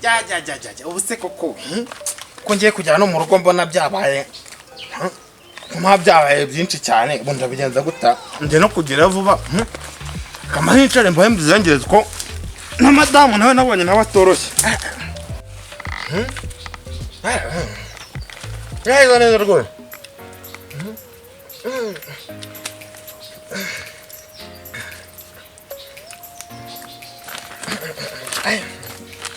Ya ya ya ya, ubu se koko ko ngiye kugera no mu rugo mbona byabaye nta byabaye byinshi cyane, ubu ndabigenza guta njye no kugera vuba kama nicare mbaye mbizengereza ko na madamu nawe nabonye nawe atoroshye. Neza neza rwose.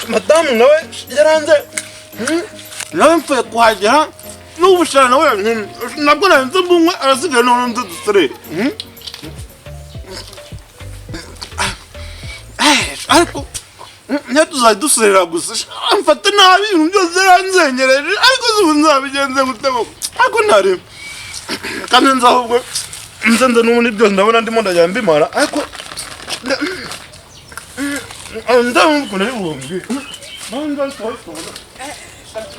Madamu nawe yaranze nawe mfuye kuhagera n'ubushara nawe nabwo narenze mbunywe arasigaye none nze duserere. Ariko niyo tuzajya duserera gusa mfata nabi ibintu byose yaranzengereje, ariko ubu nzabigenze gute koko? Ariko ntarimo kandi nzi ahubwo nze nze n'ubundi byose ndabona ndimo ndajya mbimara, ariko ndabona ukuntu ari bumbwire.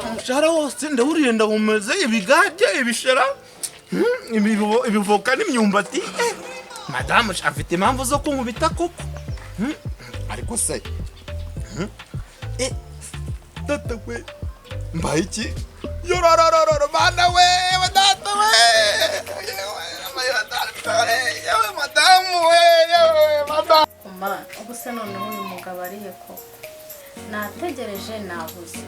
Umushahara wose ndawuriye ndawumeze, ibigage, ibishera, ibivoka n'imyumbati. Madamu afite impamvu zo kunkubita koko. Ariko se data we mbaye iki? Yororororo bana we, data we, yewe madamu we, yewe madamu. Ubu se noneho uyu mugabo arihe koko? Nategereje nabuze,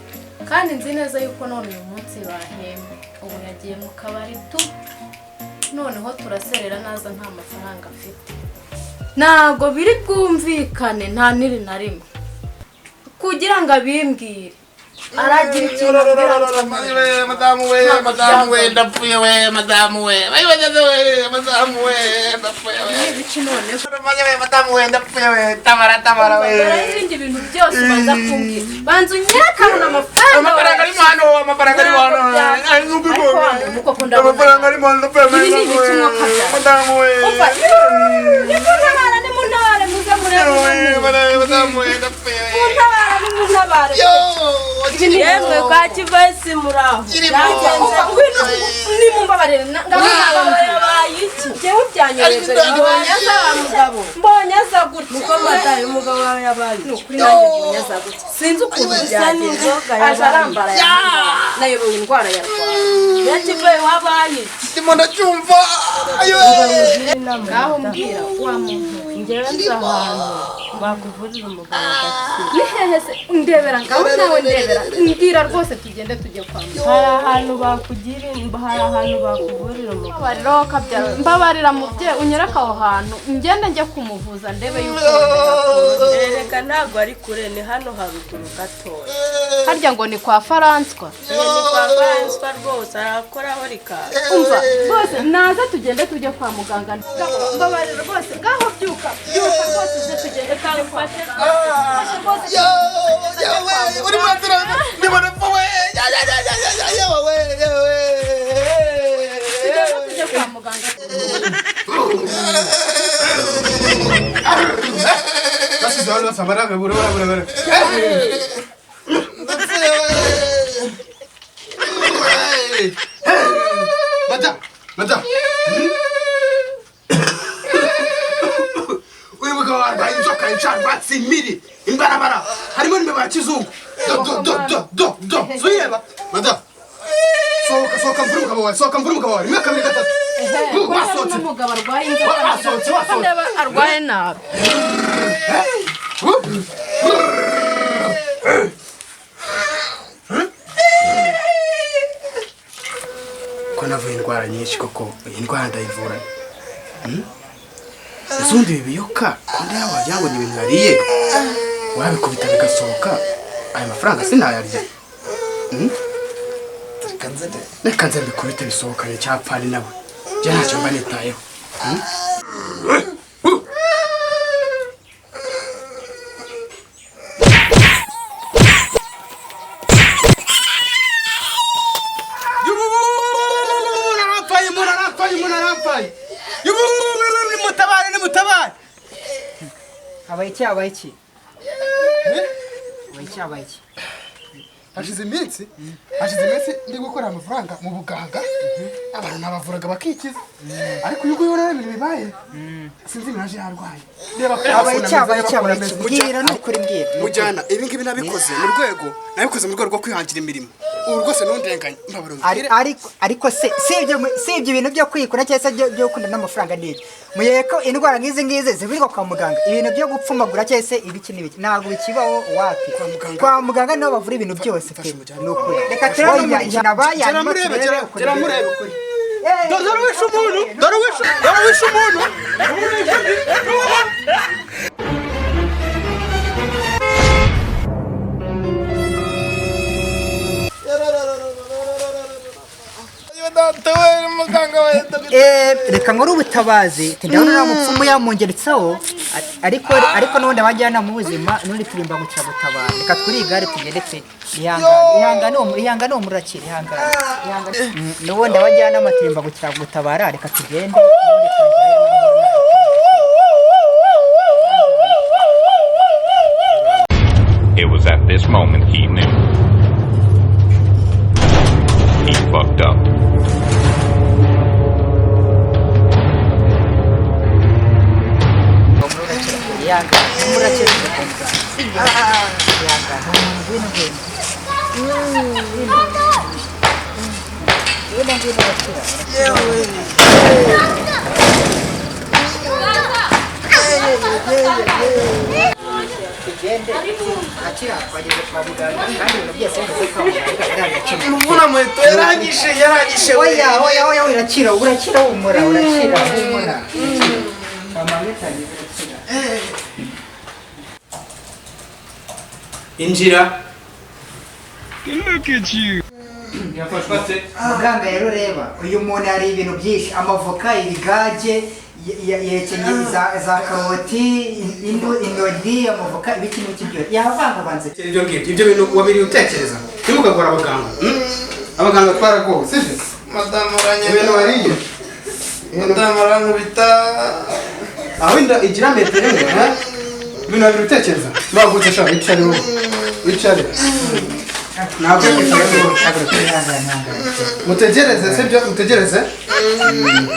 kandi nzi neza yuko none uyu munsi bahembwe. Ubu yagiye mu kabari tu, noneho turaserera naza nta mafaranga afite. Ntabwo biri bwumvikane nta niri na rimwe kugira ngo abimbwire. Aragira ikintu abwira madamu we, madamu we, ndapfuye we, madamu we, we, madamu we, ndapfuye we. Ibiki noneho? Madamu we, ndapfuye we, tabara tabara we. Ibindi bintu byose ubanza kumbwira. Banza unyerekane amafaranga. Amafaranga ari hano, amafaranga ari hano. Amafaranga ari hano, ndapfuye. Ibi ni ibiki mwakabyara? Madamu we. Nimuntabara, nimuntabare, muze murebe. Madamu we, ndapfuye we. Muntabara, nimuntabare. Yemwe kwa Kivayisi muraho. Nimumbabarire njyewe byanyoreje. Mbonye aza gutya. Nuko madamu umugabo wawe yabaye. Ni ukuri nanjye mbonye aza gutya. Sinzi ukuntu byagenze. Aje arambara nayobewe indwara yarwaye. Ya Kivayi wabaye iki? Ndimo ndacyumva. Ngaho mbwira wa muntu we. Njyewe nzi ahantu bakuvurira umugabo agakira. Ni hehe se? Ndebera ngaho nawe ndebera. Mbwira rwose tugende tujye kwa muganga. Hari ahantu bakugira, hari ahantu bakuvurira umugabo. Mbabarira kabyara. Mbabarira mubye unyereka aho hantu. Ngende njye kumuvuza ndebe yuko. Reka ntabwo ari kure, ni hano haruguru gatoya. Harya ngo ni kwa Faranswa? Ni kwa Faranswa rwose, arakoraho rikaza. Umva rwose naze tugende tujye kwa muganga. Mbabarira rwose ngaho byuka. Byuka rwose uze tugende tujye kwa muganga. Uri matira ndimo ndapfa we. Ya ya ya ya ya ya we we. Tugende tujye kwa muganga. Madame, madame. Uyu mugabo arwaye inzoka incarwatsi imiri imbarabara harimo n'imbeba ya kizungu. Do do do do do do. Suyeba. Madame. Sohoka sohoka mvura umugabo wawe, sohoka mvura umugabo wawe. Rimwe kabiri gatatu. Wasohotse. Umugabo arwaye inzoka. Wasohotse wasohotse. Arwaye nabi. Ko navuye indwara nyinshi koko, iyi ndwara ndayivura. Izundi ibi biyoka ko ndaba yabona ibintu yariye wabikubita bigasohoka, aya mafaranga sinayarya. Reka nze mbikubite bisohokane cyapfani nawe. Njye ntacyo mba nitayeho. Abaye iki abaye iki? Abaye iki abaye iki? Hashize iminsi ndi gukora amafaranga mu buganga, abantu nabavuraga bakikiza, ariko uyu nguyu rero ibintu bibaye sinzi ibintu aje yarwaye. Reba. Habaye iki? Habaye iki? Habaye iki? Mbwira, ni ukuri, mbwira. Mujyana ibi ngibi nabikoze mu rwego rwo kwihangira imirimo. Ubu rwose ntundenganye, mbabara. Ariko se si ibyo ibintu byo kwikura cyangwa se byo gukunda n'amafaranga ni ibyo mugihe ko indwara nk'izi ngizi zivurirwa kwa muganga, ibintu byo gupfumagura cyangwa se ibiki n'ibiki ntabwo bikibaho, wapi. Kwa muganga. Kwa muganga niho bavura ibintu byose pe. Fasha umujyane. Ni ukuri, reka turebe n'umujyana Gera hanyuma murebe, turebe gera ukuntu gera murebe. Eh, Dore wishe umuntu, dore wishe umuntu. Data we, muganga we. Reka nkore ubutabazi. Ndabona uriya mupfumu yamungeretseho, ariko n'ubundi abajyanama b'ubuzima n'ubundi turi imbangukiragutabara. Reka twuriye igare tugende pe. Ihangane, ihangane, ihangane, uwo murakira, ihangane, ihangane. N'ubundi abajyanama turi imbangukiragutabara, reka tugende n'ubundi twagerayo n'amahoro. It was at this moment he knew. He fucked up. Ihangane, murakira, tujya kwa muganga. Ihangane, ngwino, ngwino, ngwino, ngwino, ngwino, urakira. Tugende akira, twageze kwa muganga kandi ibintu byose bimeze kwa muganga biragakemura. Umuvuna muheto yaranyishe, yaranyishe we. Oya, oya, oya, urakira, urakira, humura, urakira, humura. Mama, urakira. Injira. Look at you. Yafashwe ate? Muganga, rero reba uyu muntu, hari ibintu byinshi: amavoka, ibigage, yekenye za karoti, intoryi, amavoka, ibiki n'ibiki byose yavangavanze. Ibyo ngibyo, ibyo bintu wabiri utekereza, ntimukagora abaganga, Abaganga twaragowe, sibyo? Madamu Ibintu aranyemera. wariye. Madamu arankubita. Aho inda igira metero imwe, ha? Ibintu wabiri utekereza. Bagutse sha, wicare wowe, wicare. Ntabwo kwicara wowe. Mutegereze, sibyo? Mutegereze,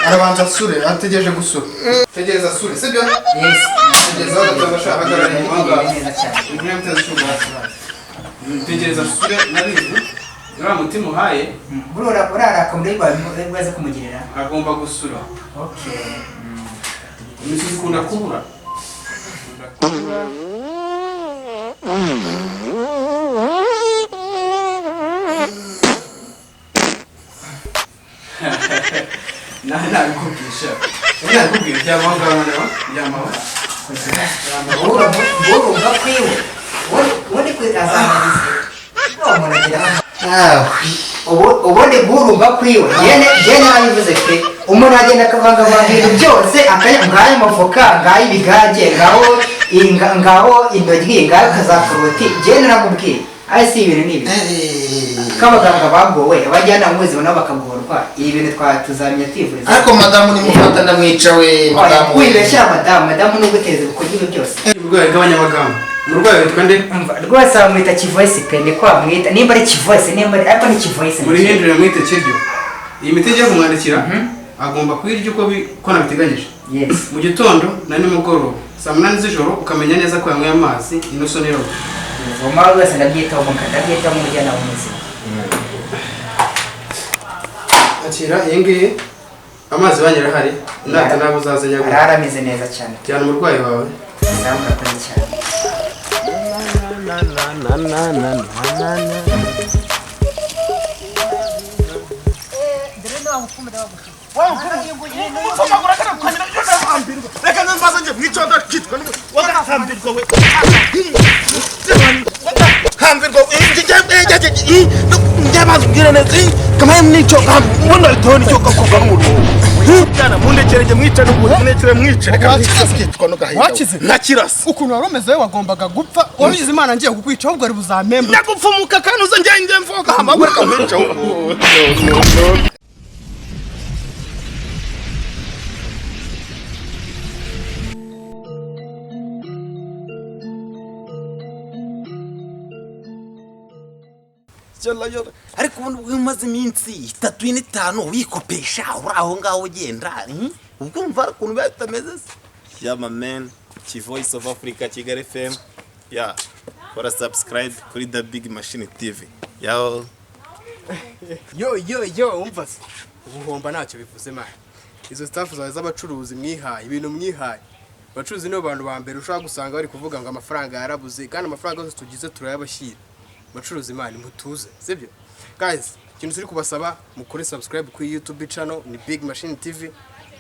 arabanza asure, ategereje gusura. Tegereza asure, sibyo? Yes. Tegereza gato, sha, hagarara inyuma aho ngaho. Neza cyane. Imvura muteze icyuma hasi. Tegereza asure, nabizi. Uriya mutima uhaye. Burora uraraka muri baze kumugirira. Agomba gusura. Okay. Imisozi ikunda kubura. Ikunda kubura. Nawe nabikubwisha. Nabikubwira byamaho ngaho noneho, byamaho. Urumva kwiwe ubundi kwe azanarize uwo muntu agira ubundi guhurumba kwiwe. Jye nabivuze pe, umuntu agenda akavangavanga ibintu byose, akaya ngayo amavoka, ngayo ibigage, ngaho ngaho intoryi, ngaho kaza karoti. Jye naramubwiye ayo si ibintu ni ibi ko abaganga bagowe, abajyanama b'ubuzima nabo bakagorwa. Ibi bintu tuzamenya twivuriza. Ariko madamu nimufata ndamwica we, madamu we. Wibeshyira madamu, madamu ni uguteza ibikorwa ibyo byose. Uburwayi bw'abanyamagambo, umurwayi witwa nde? Umva, rwose bamwita Kivoice pe, niko bamwita, nimba ari Kivoice, nimba ari, ariko ni Kivoice. Murihindure mwite Kiryo. Iyi miti igiye kumwandikira agomba kuyirya uko nabiteganyije. Yes. Mu gitondo na nimugoroba saa 8 z'ijoro, ukamenya neza ko yanyweye amazi inusu n'irobo. Ubwo rwose ndabyitaho muka, ndabyitaho nk'umujyanama w'ubuzima. Akira iyi ngiyi, amazi banyu arahari, nata nabo uzaze nyaguha. Arara ameze neza cyane. Jyana umurwayi wawe. Sawa, murakoze cyane. Na na na na na. Mupfumagura kana kwamira ndahambirwa. Reka nzaza nje mwica ndakitwa wagahambirwa we. Hambirwa njye bazubwire neza kamaye mwico mbona toni cyo kakubwa n'umuriro. Jana mundekere njye mwica n'ubundi mundekere mwice, reka mwice no gahinda. Wakize? Nakirasa. Ukuntu wari umeze wagombaga gupfa, wabigize Imana ngiye kukwica, ahubwo ari buzampembe. Ndagupfumuka kandi uza njye njye mvuga hamagura kamwica. Yalla yalla, ariko ubundi umaze iminsi 3, 4, 5 wikopesha uri aho ngaho ugenda, Ubwo umva hari ukuntu biba bitameze se? Yeah my man, Ki Voice of Africa, Kigali FM. Yeah, kora subscribe kuri The Big Machine TV. Yo. Yo yo yo, umva se, ubuhomba ntacyo bivuze man. Izo staff zawe z'abacuruzi mwihaye, ibintu mwihaye, abacuruzi nibo bantu ba mbere ushobora gusanga bari kuvuga ngo amafaranga yarabuze, kandi amafaranga yose tugize turayabashyira. Abacuruzi man, mutuze, sibyo? Guys, ikintu turi kubasaba, mukore subscribe kuri YouTube channel ni Big Machine TV,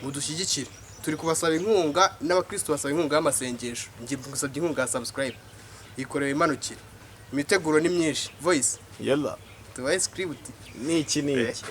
mudushyigikire. Turi kubasaba inkunga, n'abakristo basaba inkunga y'amasengesho, njye ngusabye inkunga ya subscribe. Ikorewe imanukira, imiteguro ni myinshi. Voice. Yalla. Tubaye script. Niki niki.